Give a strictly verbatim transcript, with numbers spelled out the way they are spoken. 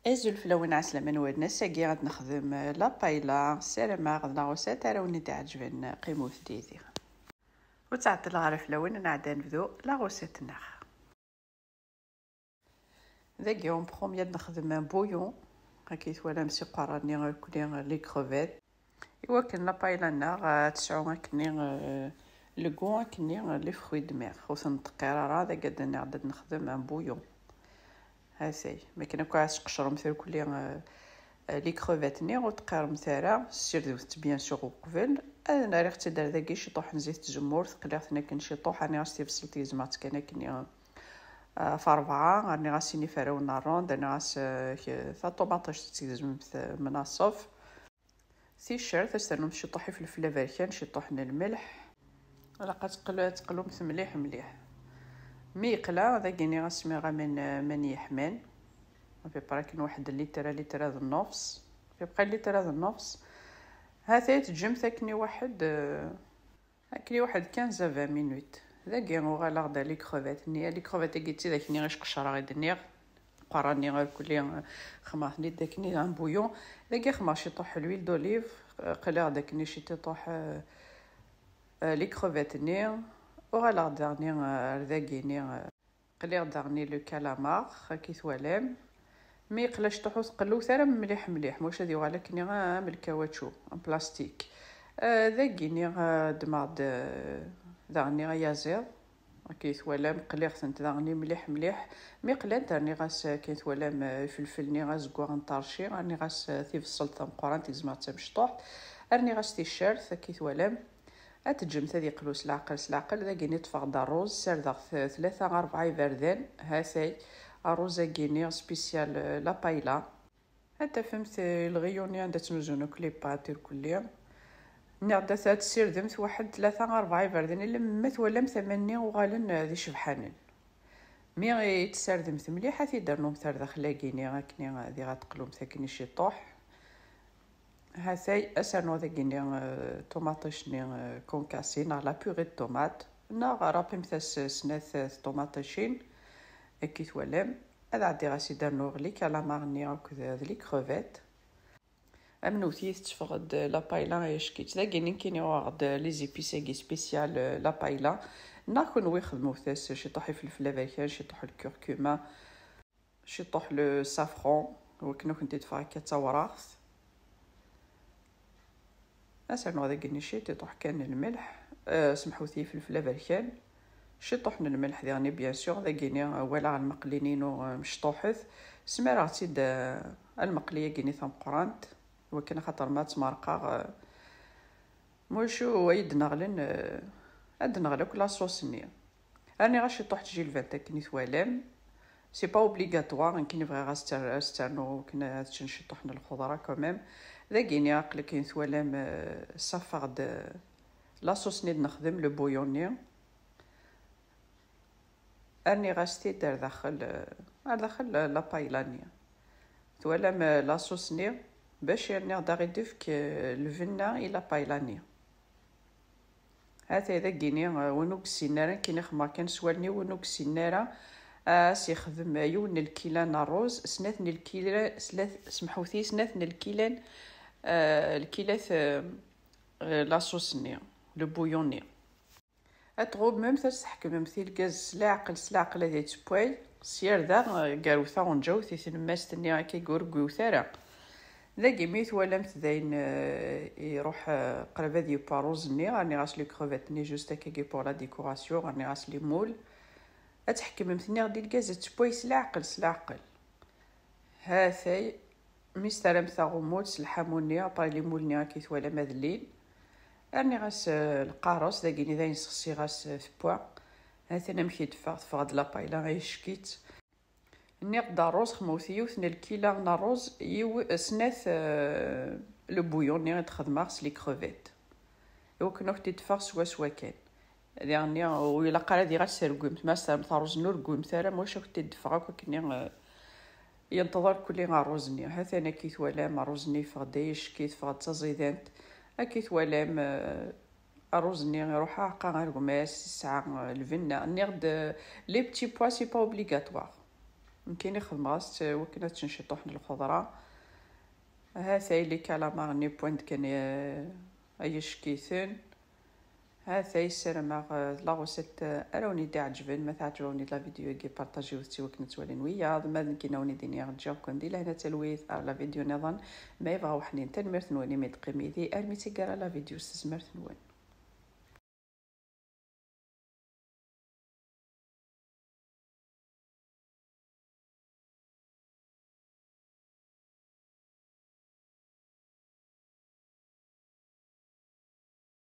Azul fell-awen, ɛeslama-nwen. Ass-agi ad nexdem la paella. Ssarameɣ d laɣusat ara wen-d-iɛeǧben. Qqimet yid-i. Ur ttɛeṭṭileɣ ara fell-awen, ad nɛeddi ad nebdu laɣusat-nneɣ. Dagi en premier ad nexdem un bouillon. Akka i twalam s iqerra-nni irkelli, les crevettes. Iwakken la paella-nneɣ ad tesɛu akkenni, euh, le goût akkenni, euh, les fruits de mer. Ur ten-neṭṭeqqir ara, dagi ad nniɣ ad nexdem un bouillon. Hatay, mi akken akk ad tesqecremt irkelli, euh, euh, les crevettes-nni, ur teqqiremt ara, ssirdewt-tt bien sûr uqbel. Ad nariɣ-tt-id ar dagi ciṭuḥ n zit tzemmurt, qliɣ-ten akken ciṭuḥ, rniɣ-as tibṣelt gezmeɣ-tt kan akkenni, euh, ɣef rebɛa, rniɣ-as sin iferrawen n rrond, rniɣ-as, euh, k-, taṭumaṭict ad tt-gezmemt, euh, menaṣef. Ticcert, ad s-ternum ciṭuḥ ifelfel aberkan, ciṭuḥ n lmelḥ. Ilaq ad teql-, ad teqlumt mliḥ mliḥ. Mi yeqla, dagi-nni ad s-smiɣ aman, aman yeḥman. À peu près akken waḥed litra, litra d nnefs. À peu près litra d nnefs. Hatay teǧǧemt akken i waḥed, euh, akken i waḥed quinze à vingt minutes. Dagi uɣaleɣ-d les crevettes-nni. Les crevettes-agi d tidak-nni i sqecreɣ i d-nniɣ. Qerra-nni irkelli, xemmeɣ-ten-id akken i d un bouillon. Dagi xemmeɣ ciṭuḥ l'huile d'olive, qliɣ-d akken i ciṭuḥ, euh, euh, les crevettes-nni. Uɣaleɣ-d daɣen, euh, ar dagi-nni, euh, qliɣ daɣen le calamar, akka i twalam. Mi yeqla ciṭuḥ ur teqlewt ara mliḥ mliḥ, maca ad yuɣal akken am lkawatcu, am plastik. Euh, dagi-nni, euh, ddmeɣ-d, euh, daɣen ayaziḍ. Akka i twalam, qliɣ-tent daɣen mliḥ mliḥ. Mi qlant, rniɣ-as, akka i twalam, euh, ifelfel-nni azeggaɣ n ṭerci, rniɣ-as, euh, tibṣelt tameqqrant, gezmeɣ-tt tamecṭuḥt, rniɣ-as ticcert, akka i twalam. Ad teǧǧemt ad yeqlu s leɛqel, s leɛqel. Dagi-nni ṭṭfeɣ-d rruz, ssardeɣ-t tlata rebɛa iberdan. Hatay, rruz-agi-nni spécial, euh, la paella. Ad tafemt, euh, lɣiyun-nni anda ttnuzun akk les pâtes irkelli. Nniɣ-d ad, ad tessirdemt waḥed tlata rebɛa iberdan, ila ma twalamt aman-nni uɣalen, euh, d icebḥanen. Mi i tessardemt mliḥ, ad t-id-ternumt ar daxel-agi-nni akken i, diɣ ad teqlumt akken i ciṭuḥ. Hatay, ad s-rnuɣ dagi-nni, euh, ṭumaṭic-nni, euh, concassé, neɣ la purée de tomate, neɣ rapimt-as snat, euh, tṭumaṭicin, akka i twalam. Ad ɛeddiɣ ad s-id-rnuɣ les calamars-nni akked, euh, d les crevettes. Am newti tetteffeɣ-d la paella ay ack-itt. Dagi-nni nekkini uɣeɣ-d les épices-agi spécial, euh, la paella. Neɣ kenwi xedmet-as ciṭuḥ ifelfel aberkan, ciṭuḥ lkurkuma, ciṭuḥ le safran, wakken ad kent-id-teffeɣ akka d tawraɣt. Ad s-rnuɣ dagi-nni ciṭuḥ kan n lmelḥ, euh, semḥut-iyi, ifelfel aberkan, ciṭuḥ n lmelḥ diɣen, bien sûr. Dagi-nni, euh, walaɣ lmeqli-nni-inu, euh, mecṭuḥet, smareɣ-tt-id, euh, lmeqli-agi-nni tameqqrant, wakken axaṭer ma ttmerqeɣ, euh, mucu ay d-neɣlen, euh, ad d-neɣl akk la sauce-nni. Rniɣ-as ciṭuḥ n tjilbant akken i twalam. C'est pas obligatoire, nekkini bɣiɣ ad s-ter-, ad s-ternuɣ akken ad ččen ciṭuḥ n lxeḍra quand même. Dagi-nni aql-aken twalam, euh, safeɣ-d, euh, la sauce-nni d-nexdem, le bouillon-nni. Rniɣ-as-t-id ar daxel, euh, ar daxel, euh, la paella-nni. Twalam, euh, la sauce-nni, bac rniɣ daɣ i d-ifk, euh, lbenna i la paella-nni. Hatay dagi-nni, euh, win ur yessinen ara, nekkini xemmeɣ kan s wallen-iw, win ur yessinen ara, ad s-yexdem yiwen n lkila n rruz, snat n lkila, snat, semḥut-iyi, snat n lkilan, euh, lkilat, euh, euh, la sauce-nni, le bouillon-nni. Ad tɣummemt, ad tḥekmemt i lgaz s leɛqel, s leɛqel ad yettewway. Sya ar da, eh, gar utaɣenǧawt i tlemmast-nni akka i ur gwiwet ara. Dagi mi twalamt dayen, eh, iruḥ, eh, qrib ad yewwa rruz-nni, rniɣ-as les crevettes-nni juste akkagi pour la décoration, rniɣ-as les moules. Ad tḥekmemt, nniɣ-d, i lgaz ad tewway s leɛqel, s leɛqel. Hatay, mi s-terramt taɣummut s lḥamu-nni, après les moules-nni akka i twalam ad llin. Rniɣ-as, eh, lqares, dagi-nni dayen sexsiɣ-as, eh, tewwa. Ha-t-an amek i d-teffeɣ, teffeɣ-d la paella, ay ack-itt. Nniɣ-d rruz, xemmet yiwet n lkila n rruz, yiw-, snat, eh, le bouillon-nni i d-xedmeɣ s les crevettes. Iwakken ad ak-d-teffeɣ swaswa kan. Diɣenni, ur ilaq ara diɣ ad s-tergwimt. Ma s-terremt rruz-nni ur rgwimt ara, ma ulac ad ak-d-teffeɣ akk akken, eh, yenṭeḍ irkelli rruz-nni. Ha-t-an akka i twalam, rruz-nni yeffeɣ-d ay ack-it, teffeɣ-d d taẓidant. Akka i twalam, eh, rruz-nni iruḥ aɛeqqa ar gma-s, yesɛa, eh, lbenna. Nniɣ-d, eh, les petits pois, c'est pas obligatoire. Nekkini xedmeɣ-as-tt wakken ad ttenci ṭuḥ n lxeḍra. Hatay les calamars-nni wwin-d kan, eh, ay icekiten. Hatay, ssarameɣ, eh, d la recette, eh, ara wen-id-iɛeǧben. Ma teɛǧeb-awen-id la vidéo-agi, partagez-it i wakken ad twalin wiyaḍ. Ma d nekkini ad wen-id-iniɣ ǧǧiɣ-ken di lehna talwit ar la vidéo nniḍen. Ma yebɣa weḥnin, tanemmirt-nwen imi d-teqqim yid-i armi d taggara la vidéo s tezmert-nwen.